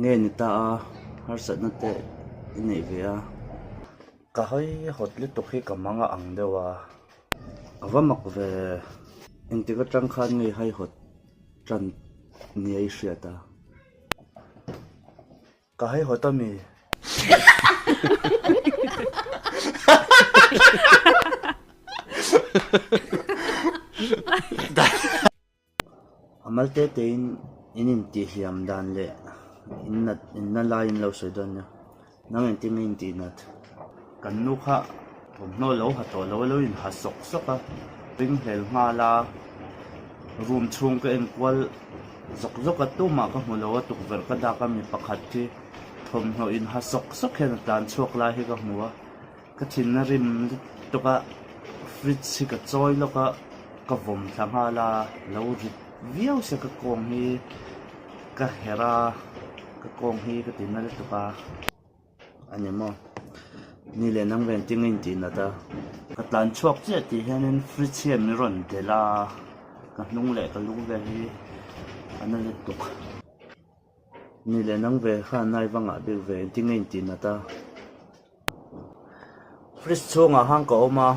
Nge ni ta a, harsatna te i neih ve a. Ka hawi hawt lutuk hi ka mang a ang deuh a. A va mak ve. Engtik atang khan nge haihawt tan nia i hriat a? Ka haihawt a mi? A mal te tein in intihhliam dan leh in nat in na lai in lo sawi dawn nia. Nang engtin nge intih nat? Kan nu kha thawmhnaw lo ha tawh lo a lo inha sawk sawk a, ringhlel nghal a, room chhung ka enkual zawk zawk a, tumah ka hmu lo a, tukverh ka dak a, mi pakhat hi thawmhnaw inha sawk sawk hian a tlan chhuak lai hi ka hmu a. Ka thinna rim lutuk a, fridge hi ka chawi lawk a, ka vawm thla nghal a, lo rit viau se ka kawng hi ka herh a, ka kawng hi ka tina lutuk a, a ni maw? Ni leh nang ven tinge in tih nat a? Ka tlan chhuak chiah tih hianin fridge hian min rawn delh a, ka hnung leh ka lung vel hi a na lutuk. Ni leh nang ve khan nai va ngah bik ve tinge in tih nat a? Fridge chhungah khan ka awm a.